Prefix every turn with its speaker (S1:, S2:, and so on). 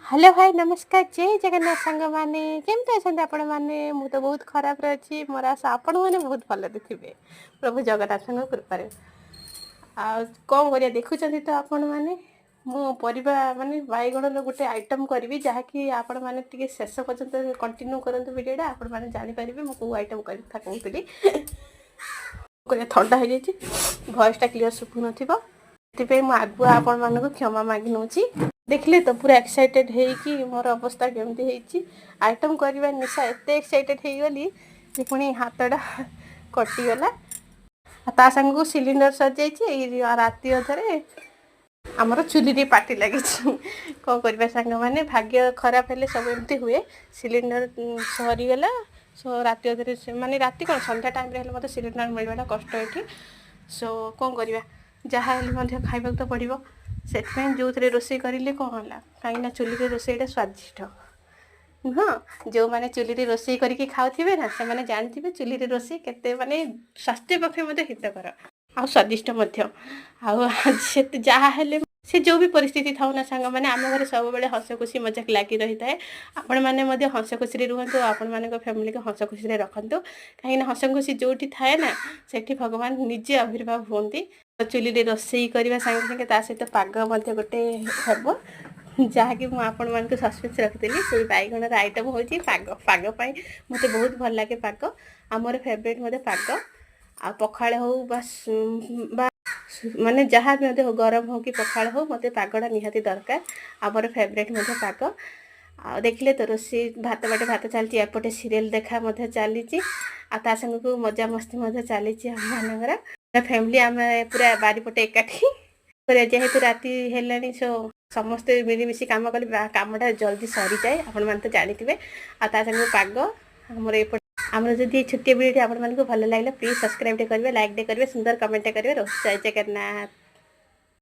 S1: Hello ଭାଇ, ନମସ୍କାର, ଜୟ ଜଗନ୍ନାଥ। ସାଙ୍ଗମାନେ, କେମିତି ଅଛନ୍ତି ଆପଣମାନେ? ମୁଁ ତ ବହୁତ ଖରାପରେ ଅଛି। ମୋର ଆଶା ଆପଣମାନେ ବହୁତ ଭଲରେ ଥିବେ ପ୍ରଭୁ ଜଗନ୍ନାଥଙ୍କ କୃପାରେ। ଆଉ କ'ଣ କରିବା, ଦେଖୁଛନ୍ତି ତ ଆପଣମାନେ, ମୁଁ ପରିବା ମାନେ ବାଇଗଣର ଗୋଟେ ଆଇଟମ୍ କରିବି, ଯାହାକି ଆପଣମାନେ ଟିକେ ଶେଷ ପର୍ଯ୍ୟନ୍ତ କଣ୍ଟିନ୍ୟୁ କରନ୍ତୁ ଭିଡ଼ିଓଟା, ଆପଣମାନେ ଜାଣିପାରିବେ ମୁଁ କେଉଁ ଆଇଟମ୍ କଥା କହୁଥିଲି। କରିବା, ଥଣ୍ଡା ହେଇଯାଇଛି, ଭଏସ୍ଟା କ୍ଲିଅର୍ ଶୁଭୁନଥିବ, ସେଥିପାଇଁ ମୁଁ ଆଗୁଆ ଆପଣମାନଙ୍କୁ କ୍ଷମା ମାଗି ନେଉଛି। ଦେଖିଲେ ତ, ପୁରା ଏକ୍ସାଇଟେଡ୍ ହେଇକି ମୋର ଅବସ୍ଥା କେମିତି ହେଇଛି। ଆଇଟମ୍ କରିବା ନିଶା, ଏତେ ଏକ୍ସାଇଟେଡ୍ ହେଇଗଲି ଯେ ପୁଣି ହାତଟା କଟିଗଲା। ଆଉ ତା ସାଙ୍ଗକୁ ସିଲିଣ୍ଡର ସରିଯାଇଛି। ଏଇ ରାତି ଅଧରେ ଆମର ଚୁଲିରେ ପାଟି ଲାଗିଛି। କ'ଣ କରିବା ସାଙ୍ଗମାନେ, ଭାଗ୍ୟ ଖରାପ ହେଲେ ସବୁ ଏମିତି ହୁଏ। ସିଲିଣ୍ଡର ସରିଗଲା। ସୋ ରାତି ଅଧରେ, ମାନେ ରାତି କ'ଣ, ସନ୍ଧ୍ୟା ଟାଇମ୍ରେ ହେଲେ ମୋତେ ସିଲିଣ୍ଡର ମିଳିବାଟା କଷ୍ଟ ଏଠି। ସୋ କ'ଣ କରିବା, ଯାହା ହେଲେ ମଧ୍ୟ ଖାଇବାକୁ ତ ପଡ଼ିବ। ସେଥିପାଇଁ ଯେଉଁଥିରେ ରୋଷେଇ କରିଲେ କ'ଣ ହେଲା, କାହିଁକିନା ଚୁଲିରେ ରୋଷେଇଟା ସ୍ୱାଦିଷ୍ଟ ନୁହଁ? ଯେଉଁମାନେ ଚୁଲିରେ ରୋଷେଇ କରିକି ଖାଉଥିବେ ନା, ସେମାନେ ଜାଣିଥିବେ ଚୁଲିରେ ରୋଷେଇ କେତେ ମାନେ ସ୍ୱାସ୍ଥ୍ୟ ପକ୍ଷେ ମଧ୍ୟ ହିତକର ଆଉ ସ୍ୱାଦିଷ୍ଟ ମଧ୍ୟ। ଆଉ ସେତେ ଯାହା ହେଲେ, ସେ ଯେଉଁ ବି ପରିସ୍ଥିତି ଥାଉ ନା ସାଙ୍ଗମାନେ, ଆମ ଘରେ ସବୁବେଳେ ହସ ଖୁସି ମଜାକ ଲାଗି ରହିଥାଏ। ଆପଣମାନେ ମଧ୍ୟ ହସ ଖୁସିରେ ରୁହନ୍ତୁ ଆଉ ଆପଣମାନଙ୍କ ଫ୍ୟାମିଲିକୁ ହସ ଖୁସିରେ ରଖନ୍ତୁ, କାହିଁକିନା ହସ ଖୁସି ଯେଉଁଠି ଥାଏ ନା, ସେଠି ଭଗବାନ ନିଜେ ଆବିର୍ଭାବ ହୁଅନ୍ତି। ଚୁଲିରେ ରୋଷେଇ କରିବା ସାଙ୍ଗେ ସାଙ୍ଗେ ତା ସହିତ ପାଗ ମଧ୍ୟ ଗୋଟେ ହେବ, ଯାହାକି ମୁଁ ଆପଣମାନଙ୍କୁ ସସ୍ପେନ୍ସ ରଖିଥିଲି। ସେଇ ବାଇଗଣର ଆଇଟମ୍ ହେଉଛି ପାଗ। ପାଗ ପାଇଁ ମୋତେ ବହୁତ ଭଲ ଲାଗେ ପାଗ। ଆମର ଫେଭରେଟ୍ ମଧ୍ୟ ପାଗ। ଆଉ ପଖାଳ ହଉ ବା ମାନେ ଯାହା ବି ମଧ୍ୟ ହଉ, ଗରମ ହଉ କି ପଖାଳ ହଉ, ମୋତେ ପାଗଟା ନିହାତି ଦରକାର। ଆଉ ମୋର ଫେଭରେଟ୍ ମଧ୍ୟ ପାଗ। ଆଉ ଦେଖିଲେ ତ, ରୋଷେଇ ଭାତ ବାଟେ ଭାତ ଚାଲିଛି, ଏପଟେ ସିରିଏଲ୍ ଦେଖା ମଧ୍ୟ ଚାଲିଛି, ଆଉ ତା ସାଙ୍ଗକୁ ମଜାମସ୍ତି ମଧ୍ୟ ଚାଲିଛି ଆମମାନଙ୍କର। ଫ୍ୟାମିଲି ଆମେ ପୁରା ବାରିପଟେ ଏକାଠି। ଯେହେତୁ ରାତି ହେଲାଣି, ସୋ ସମସ୍ତେ ମିଳିମିଶି କାମ କଲେ କାମଟା ଜଲ୍ଦି ସରିଯାଏ, ଆପଣମାନେ ତ ଜାଣିଥିବେ। ଆଉ ତା ସାଙ୍ଗକୁ ପାଗ ଆମର ଏପଟେ। ଆମର ଯଦି ଏ ଛୋଟିଆ ଭିଡ଼ିଓଟି ଆପଣମାନଙ୍କୁ ଭଲ ଲାଗିଲା, ପ୍ଲିଜ୍ ସବସ୍କ୍ରାଇବ୍ ଟେ କରିବେ, ଲାଇକ୍ ଟେ କରିବେ, ସୁନ୍ଦର କମେଣ୍ଟଟେ କରିବେ। ରହୁଛି, ଜୟ ଜଗନ୍ନାଥ।